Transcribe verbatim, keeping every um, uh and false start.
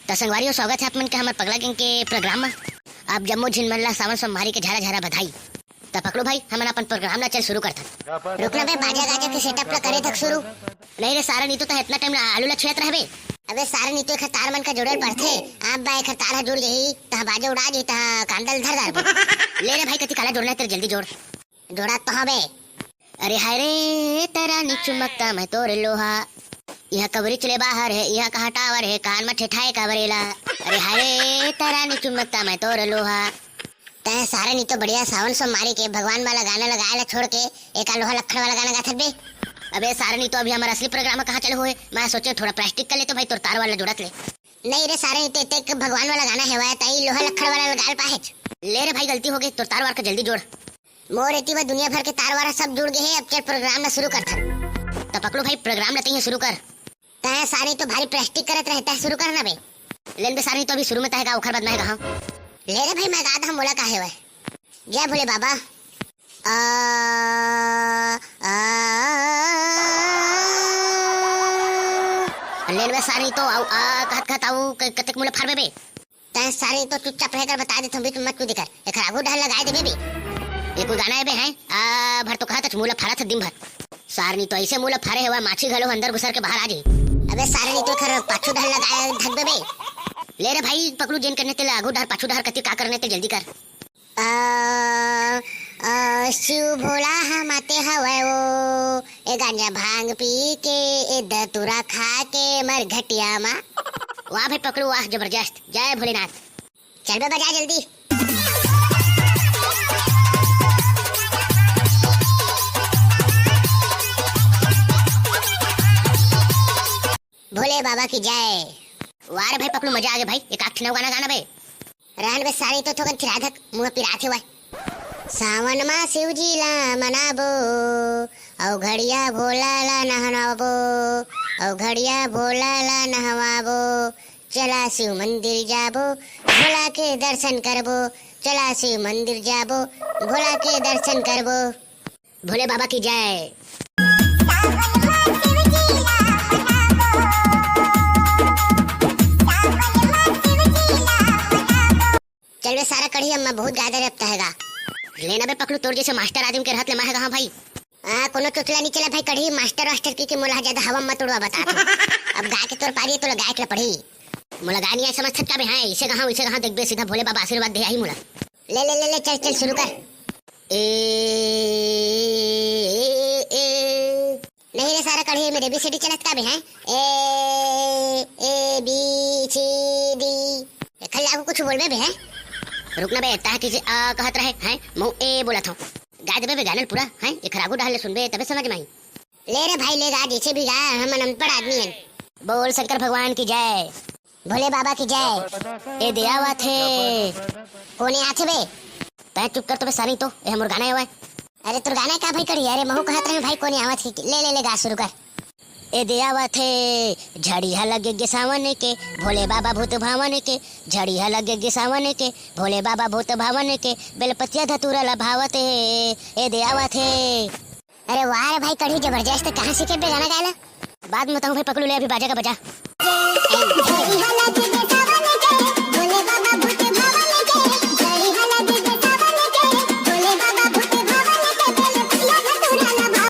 त संगवारी हो, स्वागत हे आप मन के हमर पगला गैंग के प्रोग्राम म। आप जम्मो झिन मन ला सावन सोमवारी के झारा झारा बधाई। त पकड़ो भाई, हमन अपन प्रोग्राम ला चल शुरू करथन। रुकना बे, बाजा गाजा के सेटअप ला करे थक शुरू। नहीं रे सारा, नीतू त इतना टाइम ला आलू ला छेड़त रहबे। अबे सारा, नीतू एखर तार मन का जोड़ल पड़थे। आप बा एखर तार ह जुड़ जाही, तहाँ बाजा उड़ा जाही, तहाँ कांदल धर डारबे। ले रे भाई, कति काला जोड़ना हे तेरे, जल्दी जोड़। जोड़त तो हवे। अरे हाय रे, तेरा नी चुमकता मैं तोर लोहा। इहाँ कवरेज ले बाहर हे, इहाँ कहाँ टावर हे, कान में ठेठाए कावरेला। अरे हाय रे, तेरा नी चुमकता मैं तोर लोहा। तैं सारे नी तो बढ़िया सावन सोमवारी के भगवान वाला गाना लगाए ला छोड़ के एक लोहा लक्खड़ वाला गाना गाथत बे। अबे सारे नी तो अभी हमर असली प्रोग्राम कहाँ चालू होए, मैं सोचे थोड़ा प्रैक्टिस कर ले तो भाई तोर तार वाला जोड़त ले। नहीं रे सारे नी तो एक भगवान वाला गाना हे, वह तई लोहा लक्खड़ वाला लगा पाहेच। ले रे भाई, गलती हो गई, तोर तार वार का जल्दी जोड़। मोर एती बर दुनिया भर के तार वार सब जुड़ गए हे। अब चल प्रोग्राम ला शुरू करथन। त पकड़ो भाई, प्रोग्राम ला तइहा शुरू कर। तैं सारे तो भारी प्रैक्टिस करत रहे, तैं शुरू कर ना बे। लेन बे सारे, तो अभी शुरू में तैं गा, ओखर बाद मैं गाहूँ। ले रे भाई, मैं गात हूँ, मोला का हे वह। जय भोले बाबा। आ, आ, लेन बे सारे तो आऊ, आ, कहत कहत आऊ, क-, कतेक मोला फारबे बे। तैं सारे तो चुपचाप रह कर बता देथों, बीच में मत कूदे कर। एखर आगू डहर लगाए देबे बे। ये कोई गाना हे बे, हैं? आ, भर तो कहत हच, मुँह ला फारत हे दिन भर। सारनी तो ऐसे मुँह ला फारे हवय, माछी घलो अंदर घुसर के बाहर आ जाही। अबे सारनी तो एखर पाछू डहर लगाए धकबे बे। ले रे भाई, पकड़ू जेन करने तेला आगू डहर पाछू डहर कति का करने ते जल्दी कर। आ, आ, शिव भोला ह माते हवय ओ, ए गांजा भांग पी के, ए दतुरा खा के मर घटिया मा। वाह भाई पकड़ू, वाह, जबरदस्त। जय भोलेनाथ। चल बे, बजा जल्दी। भोले बाबा की जय। वाह रे भाई पकलू, मजा आ गया भाई, एक आठ ठिन अउ गाना गाना बे। रहन बे सारी तो थोकन थिरा धक, मुंह पिरात हे वाय। सावन मा शिव जी ला मनाबो, अउ घड़िया भोला ला नहवाबो, अउ घड़िया भोला ला नहवाबो। चला शिव मंदिर जाबो, भोला के दर्शन करबो। चला शिव मंदिर जाबो, भोला के दर्शन करबो। भोले बाबा की जय। चल बे सारा कढ़ी, अम्मा बहुत ज्यादा रपता हैगा। लेना बे पकलू, तोर जैसे मास्टर आदमी के रहत ले मैं हैगा, हाँ भाई। आ, कोनो चोचला नहीं चला भाई, कढ़ी मास्टर वास्टर की, की मोला ज्यादा हवा मत उड़वा बता तू। अब गा के तोर पारी है, तोला गायक ला पढ़ी। मोला गाय नहीं आए समझ थक का बे, हाँ, इसे कहा, इसे कहा, देख बे, सीधा भोले बाबा आशीर्वाद दे आई मोला। ले, ले, ले, ले, चल, चल, शुरू कर। ए, ए, ए, ए। नहीं रे, सारा कढ़ी में एबीसीडी चलत का बे, हैं? ए, ए, बी, सी, डी। ए, खल्ला को कुछ बोलबे बे, हैं? रुकना बे, तह किसे आ कहत रहे, हैं? मऊ ए बोलत हूँ। गा देबे बे गाना ल पूरा, हैं? एखर आगू डहर ले सुनबे, तबे समझ में आई। ले रे भाई, ले गा, जैसे भी गा, हमन अनपढ़ आदमी हन। बोल शंकर भगवान की जय। भोले बाबा की जय। ए दे आवत हे। कोने आथे बे? तैं चुप कर तो बे सानी तो, ए हमर गाना हे वय। अरे तोर गाना का भाई करी? अरे महू कहत रहे भाई कोने आवत हे। ले, ले, ले, गा शुरू कर। ए दे आवत हे, झड़ी ह लगे गे सावन के, भोले बाबा भूत भावन के, झड़ी ह लगे गे सावन के, भोले बाबा भूत भावन के, बेलपतिया धतूरा ला भावत हे, ए दे आवत हे। अरे वाह रे भाई, कढ़ी जबरदस्त, कहाँ सीखे बे गाना गाए ला? बाद में बताऊँ भाई, पकलू ले अभी बाजा का बजा।